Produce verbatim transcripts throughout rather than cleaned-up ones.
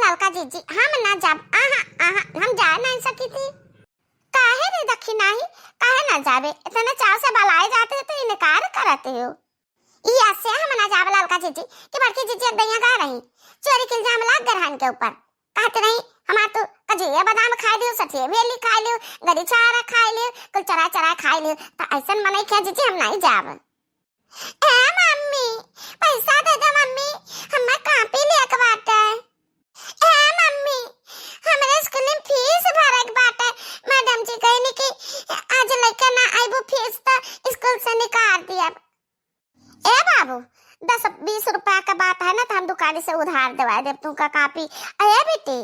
ललका जीजी, हम ना जाब, आहा, आहा, हम जाए नहीं सकी थी। काहे रे दखिनाही, काहे ना जाबे? इतने चाव से बलाए जाते हो तो इनकार करते हो। ई आसे हम ना जाब ललका जीजी कि बड़की जीजी एक दैया गा रही, चोरी के इल्जाम लाग गए रहन के ऊपर। कहते रही, "हमार तो कजुए बादाम खाए लियो, सठिए बेली खाए लियो, गरी छारा खाए लियो, कुल चरा चरा खाए लियो।" तो ऐसन मनई के जीजी हम नहीं जाब। ए मम्मी, पैसा दे दे मम्मी, हमें कापी लेके बाटे। ए मम्मी, हमरे स्कूल में फीस भरे के बाटे। मैडम जी कहनी कि आज लइका ना आइबू फीस तो स्कूल से निकाल दिया। ए बाबू, दस बीस रुपया का बात है ना, तो हम दुकानी से उधार देवाए देब तुमका कापी। ए बेटी,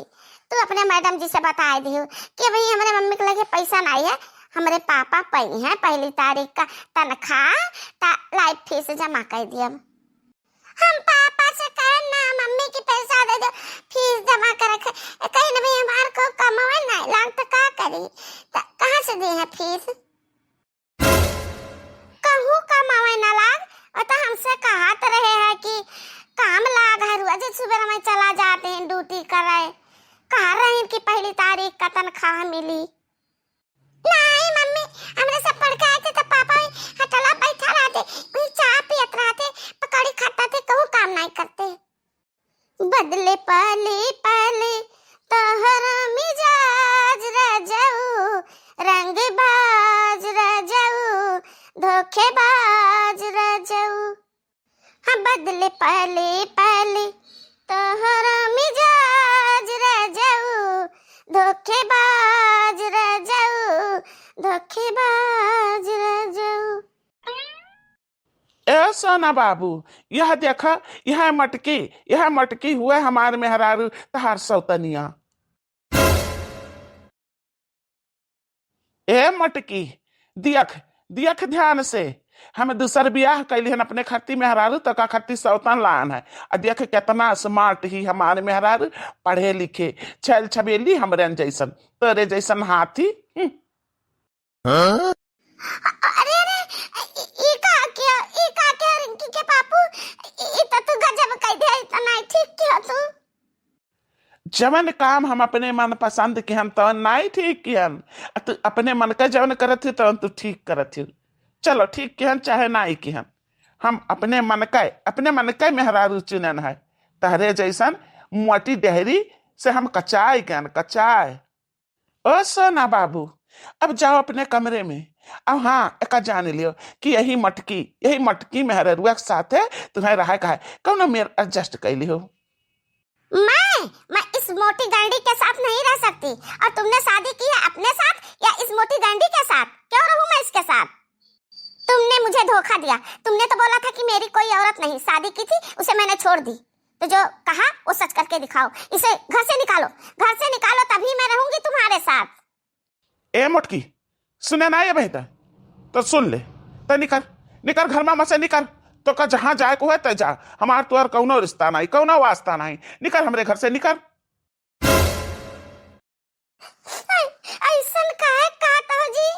तू अपने मैडम जी से बताए दियो कि भाई, हमरे मम्मी के लगे पैसा नहीं है, हमरे पापा पई हैं पहली तारीख का तनख्वाह, ता लाइट फीस जमा कर दियब। हम पापा से कहे ना, मम्मी की पैसा दे दो, फीस जमा कर रखे। कहीं ना भाई, हमार को कमावे ना लाग तो का करी, तो कहाँ से दी है फीस? कहूँ कमावे ना लाग, और तो हमसे कहत रहे हैं कि काम लाग है, रोज सुबह में चला जाते हैं ड्यूटी करे। कह रहे हैं कि पहली तारीख का तनख्वाह मिली। नहीं मम्मी, हमरे सब पढ़ के आते तो पापा वही हटला बैठा रहते, वही चाह पियत रहते, पकौड़ी खाता थे, कहूँ काम नहीं करते। बदले पले पले तोहरा मिजाज रजऊ, रंगबाज रजऊ, धोखेबाज रजऊ। हाँ, बदले पले पले तोहरा मिजाज रजऊ, धोखेबाज रजऊ, धोखेबाज रजऊ। ए सोना बाबू, यह देखा, यह मटकी, यह मटकी हुए हमार मेहरारू तहार सौतनिया। ए मटकी, दियख, दियख ध्यान से, हम दूसर बियाह कैली हन, अपने खत्ती मेहरारू तो का खत्ती सौतन लान है। आ दियख कितना स्मार्ट ही हमार मेहरारू, पढ़े लिखे, छैल छबेली हमरे जैसन, तोरे जैसन हाथी। हम्म। अरे, अरे, ई, ई का किया, ई का किया रिंकी के पापू? ई, ई तो तू गजब कह दे, इतना ही ठीक किया तू। जवन काम हम अपने मन पसंद किहन, तवन नाई ठीक किहन। आ तू अपने मन का जवन करत ही, तवन तू ठीक करत ही। चलो, ठीक किहन चाहे नाई किहन, हम अपने मन का, अपने मन का मेहरारू चुनन है। तहरे जैसन मोटी डेहरी से हम कचाए गन, कचाए। ओ सोना बाबू, अब जाओ अपने कमरे में। अब हाँ, एका जान लियो कि यही मटकी, यही मटकी मेहररुआ के साथे तुम्हें रहे का है, कौनो मेर adjust कर लियो। मैं, मैं इस मोटी गंडी के साथ नहीं रह सकती। और तुमने शादी की है अपने साथ या इस मोटी गंडी के साथ? क्यों रहूं मैं इसके साथ? तुमने मुझे धोखा दिया। तुमने तो बोला था कि मेरी कोई औरत नहीं, शादी की थी, उसे मैंने छोड़ दी। तो जो कहा वो सच करके दिखाओ। इसे घर से निकालो, घर से निकालो, तभी मैं रहूंगी तुम्हारे साथ। ए मोटकी, सुने ना ये बहिता, तो सुन ले, तो निकर, निकर घर में से निकर। तो का जहाँ जाए को है तो जा, हमार तोर कौनो रिश्ता नहीं, कौनो वास्ता नहीं। निकर हमरे घर से, निकर। ऐसन काहे कहत हो जी?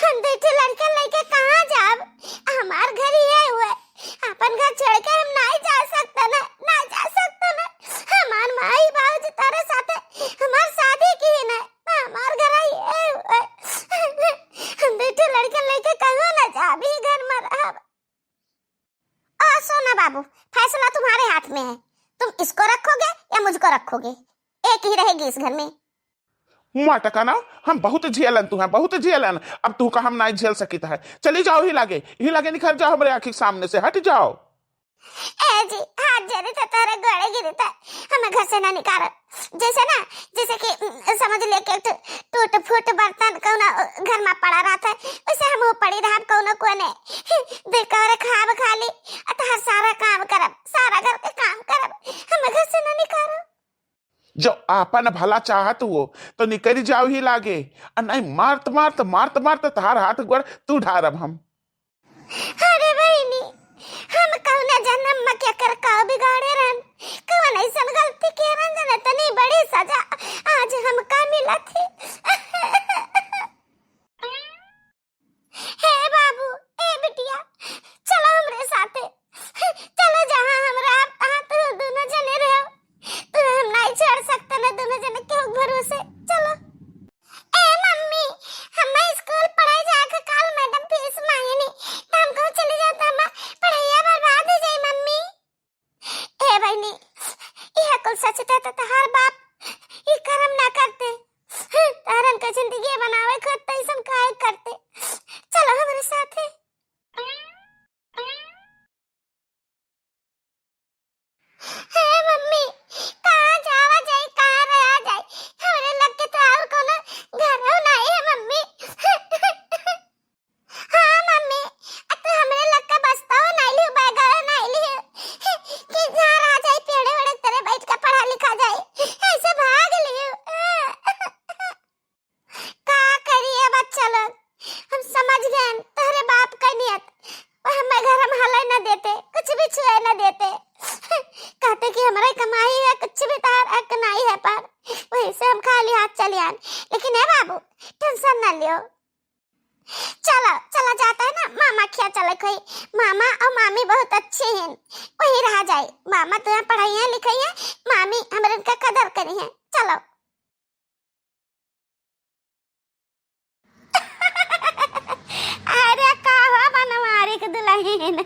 हम दू ठो लड़का लेके कहाँ जाब? हमार घर ये हुए, अपन घर छोड़ के हम नहीं जा सकते ना, नहीं जा सकते ना। हमार माई बाबूजी तोरे साथे हमार शादी की ना, हमार घर ये हुए। हम दू ठो लड़का लेके कहाँ ना जाब, ई घर में रहब। ओ सोना बाबू, फैसला तुम्हारे हाथ में है, तुम इसको रखोगे या मुझको रखोगे? एक ही रहेगी इस घर में। मटका ना, हम बहुत झेलन तुहें, बहुत झेलन। अब तुहका हम नाई झेल सकित है। चली जाओ ही लागे, ही लागे निखर जाओ हमरे आँखी के सामने से, हट जाओ। ए जी, हाथ जोड़ी थे, तोरे गोड़े गिरी थे, हमें घर से ना निकाल। जैसे ना, जैसे कि, उम, समझ ले कि एक ठो टूट फूट बर्तन कौनो घर में पड़ा रहत है, वैसे हम पड़ी रहब कौनो कोने। बेकार खाब खाली, अतः सारा काम करब, सारा घर के काम करब, हमें घर से ना निकालो। जो आपन भला चाहत हो, तो निकल जाओ ही लागे, आ नहीं मारत, मारत, मारत, मारत तहार हाथ गोड़ तू ढारब हम। अरे बहिनी, हम कौना जन्म में केकर का बिगाड़े रहन, कौन ऐसन गलती के रहन, जन इतनी बड़ी सजा आज हमका मिलत ही। हे बाबू, ए बिटिया, चलो हमरे साथे, चलो जहाँ हम रहब, तहाँ तू दोनों जने रहो, तू हम नहीं छोड़ सचते तो तहार बाप ई करम ना करते। तहरन के जिंदगी बनावे के तैसन काहे करते? चलो हमरे साथे। हे मम्मी, कहाँ जावा जाई, कहाँ रहा जाई? हमरे लग के तो और कोनो घरो नाई है मम्मी। हाँ मम्मी, आ तू हमरे लग के बस्ता नाई लियो, बैग नाई लियो कि जहाँ रहा जाई, पेड़े वेड़े तरे बैठ के पढ़ा लिखा जाई, ऐसे भाग लियो। का करिए बच्चा लोग, हम समझ गए तोहरे बाप का नियत। वो हमें घर हम हले न देते, कुछ भी छुए न देते। कहते कि हमारे कमाई है, कुछ भी तार हक नहीं है, पर वही से हम खाली हाथ चले आन। लेकिन ए बाबू, टेंशन ना लियो। चलो, चला जाता है ना, मामा खिया चले कोई। मामा और मामी बहुत अच्छे हैं, वही रहा जाए। मामा तुम्हें पढ़ाई है, लिखाई है, मामी हमारे इनका कदर करी है। चलो। अरे का हो बनवारी के दुल्हन,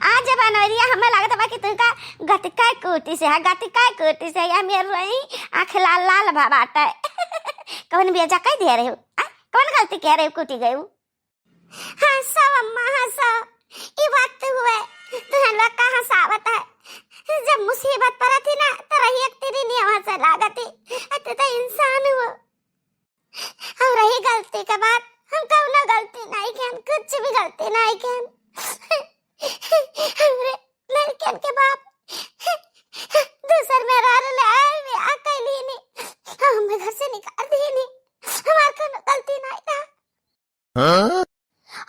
आज बनवरिया हमें लागत बा कि तुमका गतिका कोटी से है, गतिका कोटी से है। मेर रही आँख लाल लाल भा बाटे। कौन बेजा कह दिया रहे हो? आ? कौन गलती कह रहे हो, कूटी गए हो? हंसो अम्मा, हंसो। ई बात तो हुए, तुहन लोग का हंसावत है? जब मुसीबत पड़त ही ना, तो रही एक तेरी नियम से लागत ही। अते तो इंसान हुआ। और रही गलती के बात, हम कौनो गलती नहीं केन, कुछ भी गलती नहीं केन। हमरे लड़कन के बाप दूसर मेहरारू ले आए, ब्याह कैली नी, हम घर से निकाल दिए नी, हमार कौनो गलती नहीं था। हाँ?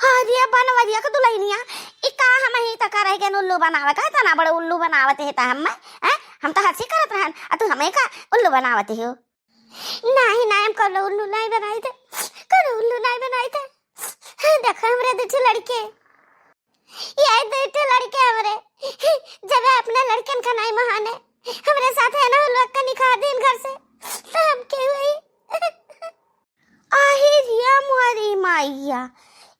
अरे बनवरिया के दुल्हनिया, ई का हम ही तका रह गए उल्लू बनावे का, इतना बड़ा उल्लू बनावत है ता हम, हैं? हम तो हंसी करत रहन, आ तू हमें का उल्लू बनावत हो? नहीं, नहीं, हम कौनो उल्लू नहीं बनाई थे, कौनो उल्लू नहीं बनाई थे। देखो हमरे दू ठो लड़के, ये दू ठो लड़के हमरे, जब अपने लड़कन का नहीं महाने, हमरे साथ है ना उल्लू का निकाल दिन घर से, तो हम के हुई? आही रिया मोरी माइया,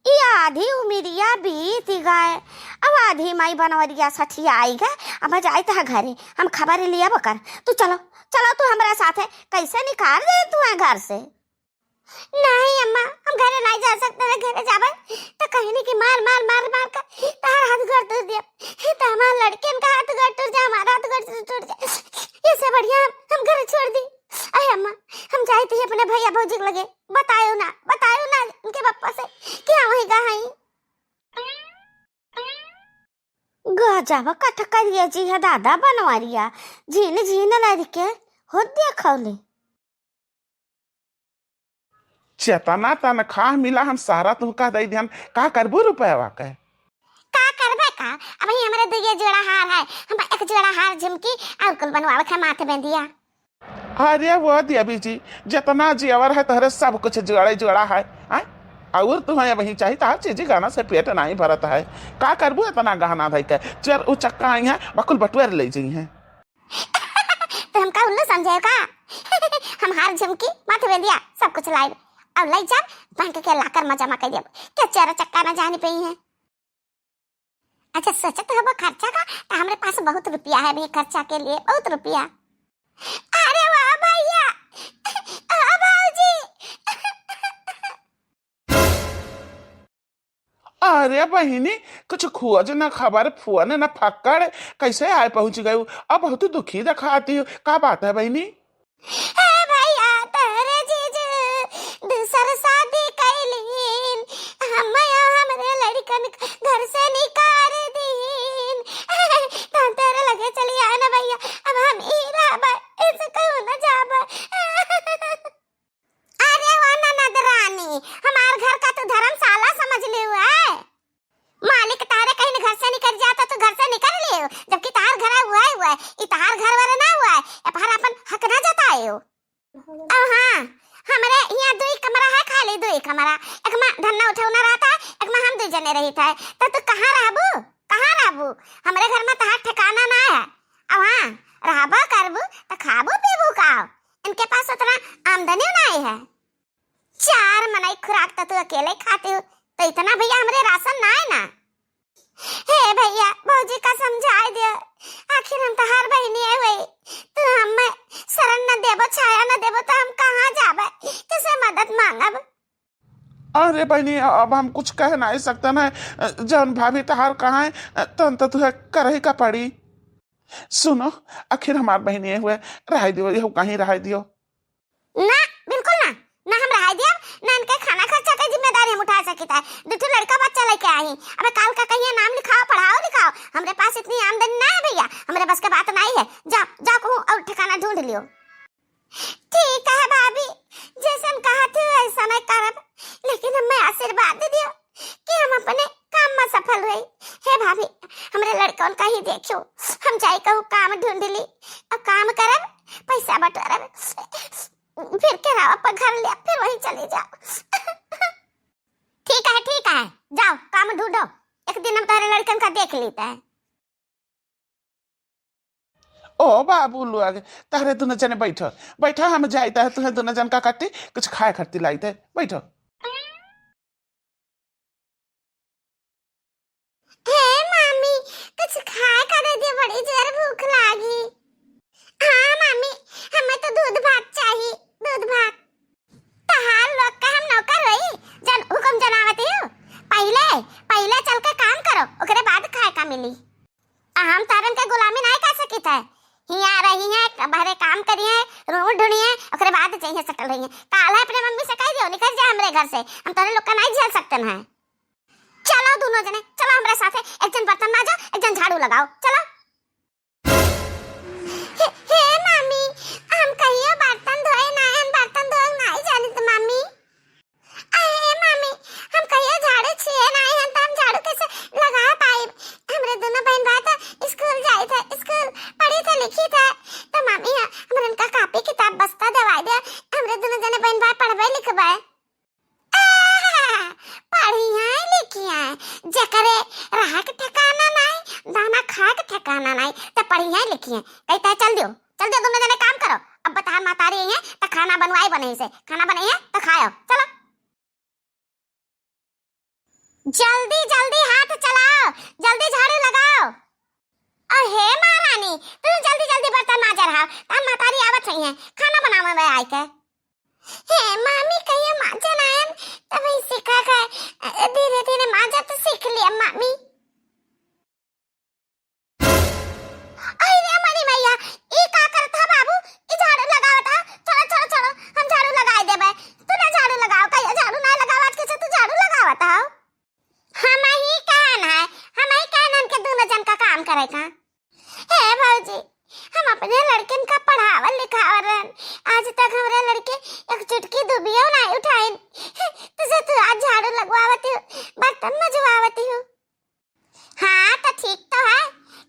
ई आधी उमिरिया बीत गए। अब आधी माई बनवरिया सठियाई गए। अब जाइत है घरे, हम खबर लिया बकर। तू चलो, चलो तू हमरा साथे, कैसे निकाल दे तू है घर से? नहीं अम्मा, हम घरे नहीं जा सकते, अगर घरे जाबे तो कहीं नहीं कि मार, मार, मार, मार कर तार हाथ गोड़ तोड़ दिया। तो हमार लड़कन का हाथ गोड़ टूट जाए, हमारा हाथ गोड़ टूट जाए, इससे बढ़िया हम, हम घर छोड़ दी। अरे अम्मा, हम जाइत ही अपने भैया भौजी के लगे, बतायो ना, बतायो ना उनके पप्पा से कि हम वहीं का हई। गजब कट करिए जी है दादा बनवरिया, झीन झीन लड़के हो देखौले। जेतना तनखाह मिला हम सारा तुहका दई दिहन, का करबू रुपयवा के? का करबे का, अबही हमरे दुइये जोड़ा हार है, हम एक जोड़ा हार झुमकी और कुल बनवावे के माथे में दिया। अरे वो देवी जी, जितना जेवर है तोहरे सब कुछ जोड़े जोड़ा है, हैं? और तुहैं अबही चाही, तोहार चीजी गहना से पेट नाहीं भरत है। का करबू इतना गहना धई के? चेर उचक्का आई हैं, बकुल बटुअर ले जइहैं। तो हमका उल्लू समझे का? हम हार झुमकी, माथे बिंदिया, सब कुछ लाइब। और ले जाब, बैंक के लाकर में जमा कर देब। के चेर चक्का ना जानी पई है। अच्छा, सोचत हबो खर्चा का, तो हमरे पास बहुत रुपया है अभी खर्चा के लिए, बहुत रुपया। अरे वाह भैया, ओ भौजी। अरे बहिनी, कुछ खोज न खबर, फोन न फक्कड़, कैसे आए पहुँच गयू? अब बहुत दुखी दिखाती हो, का बात है बहिनी? हे भैया, तोहरे जीजू दूसर शादी कैलीन, हम हमरे लड़कन घर से निकाल दीन। तो हम तोहरे लगे चली आए ना भैया, अब हम ई रहबे, ऐसे कहूँ ना जाबे। अरे वो ननद रानी, हमार घर का तू धर्मशाला समझ लियो है? मालिक तारे कहीं घर से निकल जाता तो घर से निकल लियो, जबकि तार घर हुआ है, हुआ है, ई तार घर वाला ना हुआ है, ए पर अपन हक ना जतायो। अब हाँ, हमरे यहाँ दुई कमरा है, खाली दुई कमरा, एक में धन्ना उठौना रहता है, एक में हम दुई जने रहित है, तो तू कहाँ रहबू, कहाँ रहबू? हमरे घर में तहार ठिकाना ना है। अब हाँ, रहबो करबू तो खाबू पीबू का? इनके पास उतना आमदनी नहीं है। चार मनई खुराक तो तू अकेले खाती हो, तो इतना भैया हमरे राशन ना है ना। हे भैया, भौजी का समझाए दे, आखिर हम तहार बहिनी है वही, तू अरे बहिनी, अब हम कुछ कह नाहीं सकतन है, जौन भाभी तहार कहा है, तौन तो तुहे करही का पड़ी। सुनो, आखिर हमार बहिनी हुए, रहाई दियो, यहू कहीं रहाई दियो। ना, बिल्कुल ना, ना हम रहाई दियब, ना इनके खाना खर्चा के जिम्मेदारी हम उठा सकित है। दू ठो लड़का बच्चा लेके आई, अबे काल का कहिए नाम लिखाओ, पढ़ाओ लिखाओ, हमरे पास इतनी आमदनी ना है भैया, हमरे बस के बात नाहीं है। जाओ, जाओ कहूँ और ठिकाना ढूंढ लियो। ठीक है भाभी, जैसन कहत हो वैसन करब, लेकिन हमें आशीर्वाद दे दियो कि हम अपने काम में सफल हुई। हे भाभी, हमरे लड़कन का ही देखियो, हम जाई कहूँ काम ढूंढ ली, अब काम करब, पैसा बटोरब, फिर किरावा पर घर ले, फिर वहीं चली जाओ। ठीक है, ठीक है, जाओ काम ढूंढो, एक दिन हम तोहरे लड़कन का देख लेते हैं। ओ बाबू लोग, तहरे दुनो जने बैठो, बैठो, हम जाइत है, तुहे दुनो जन का कट्टी कुछ खाए खट्टी लाइत है, बैठो। हे मामी, कुछ खाए का दे दे, बड़ी जोर भूख लागी। हाँ मामी, हमें तो दूध भात चाहिए, दूध भात। तहार लोग का हम नौकर होई, जन हुकुम जनावती हूँ। पहिले, पहिले चल के काम करो, ओकरे बाद खाए का मिली। आ हम तारन के गुलामी नाहीं कर सकित है। हियाँ रही है, बहरे काम करी है, रूम ढूंढी है, ओकरे बाद जइहे सेटल रही है। काल है अपने मम्मी से कह दियो, निकल जाए हमरे घर से, हम तोरे लोग का नाहीं झेल सकतन है। चलो दुनो जने, चलो हमरे साथे, एक जन बर्तन माजो, एक जन झाड़ू लगाओ, चलो। हे, हे मामी, हम कहियो बर्तन धोए नाहीं, हम बर्तन धोए नाहीं जानित मामी। अरे मामी, हम कहियो झाड़ू छिए नाहीं, हम तो हम झाड़ू कैसे लगा पाइब? हमरे दुनो बहन भाई तो स्कूल जाइत है, स्कूल पढ़ित है, लिखित है, तो मामी, हमरे उनका कापी किताब बस्ता दवाई दे, हमरे दुनो जने बहन भाई पढ़बे लिखबे। आहा, पढ़िया लिखिया, जेकरे रहे के ठिकाना नाहीं, दाना खाए के ठिकाना नाहीं, त पढ़िया लिखिया। कहता है, "चल दियो, चल दियो, दुनो जने काम करो।" अब बता, मातारी है, त खाना बनवाई बने से, खाना बने है, त खाओ, चलो। जल्दी, जल्दी हाथ चलाओ, जल्दी झाड़ू लगाओ। अरे हे महारानी, तू जल्दी, जल्दी बर्तन माजे रहा, त मातारी आवत हुई है, खाना बनावे में आए के। हे मामी, कहियो माजन आयन, तबही सीखा है। धीरे धीरे माजा तो सीख लिया मामी। अरे रे मनी मैया, ई का करत हा बाबू? ई झाड़ू लगावत हा? छोड़ो, छोड़ो, छोड़ो, हम झाड़ू लगाए देबे। तू ना झाड़ू लगाओ, कहियो झाड़ू ना लगाओ, आज कैसे तू झाड़ू लगावत हा? हम ही कहन है, हम ही कहन इनके दुनो जन का काम करे का। हे भौजी, हम अपने लड़कन का पढ़ावल लिखावल रहन, आज तक हमरे लड़के एक चुटकी दुबियो नाहीं उठाइन। तुझे तू आज झाड़ू लगवावती हो, बर्तन मजवावती हो। हाँ, तो ठीक तो है,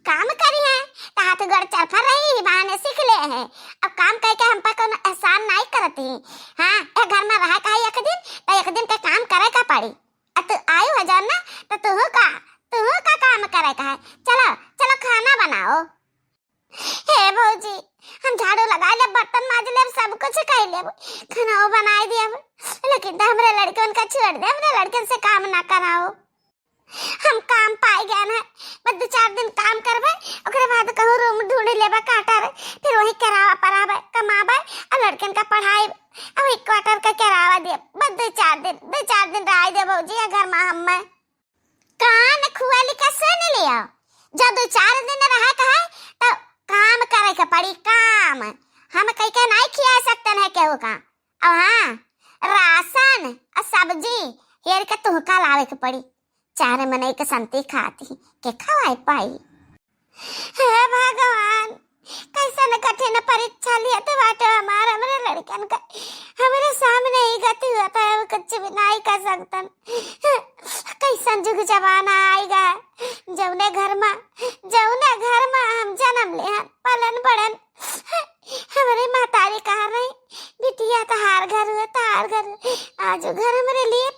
काम करी है, तो हाथ गोड़ चरफर रही, ही बहाने सीख ले हैं। अब काम करके हम पर कोनो एहसान नाहीं करती। हाँ, ए घर में रहा का है एक दिन, तो एक दिन के काम करे का पड़ी। अब तू आयु है जौन ना, तो तुहू का, तुहू का काम करे का है। चलो, चलो खाना बनाओ। हे भौजी, हम झाड़ू लगा लेब, बर्तन माज लेब, सब कुछ कर लेब, खाना बनाए देब, लेकिन तो हमरे लड़कन का छोड़ दे, हमरे लड़कन से काम ना कराओ। हम काम पाए गए ना, बस दो चार दिन काम करबे, ओकरे बाद कहूँ रूम ढूंढ लेबे काटर, फिर वही करावा पराबे, कमाबे, और लड़कन का पढ़ाई, और वही क्वार्टर का करावा दे, बस दो चार दिन, दो चार दिन रह दे भौजी, ये घर में हम में। कान खुआ लिखा सुन लिया, जब दो चार दिन रहा कहे तो काम करे के पड़ी, काम। हम कह के नहीं खिया सकते हैं केहू का। और हाँ, राशन और सब्जी हेर के तुहका लावे के पड़ी। चार मनई के संती खाती के खवाए पाई। हे भगवान, कैसन कठिन परीक्षा लियत बाटे हमार, हमरे लड़कन का। हमरे सामने ही गति हुआ था, हम कुछ भी नहीं कर सकतन। कैसन जुग जमाना आएगा, जौने घर में, जौने घर में हम जन्म लेहन, पलन बड़न, हमरे महतारी कहा रही, "बिटिया, तहार घर हुए, तहार घर हुए।" आज उ घर हमरे लिए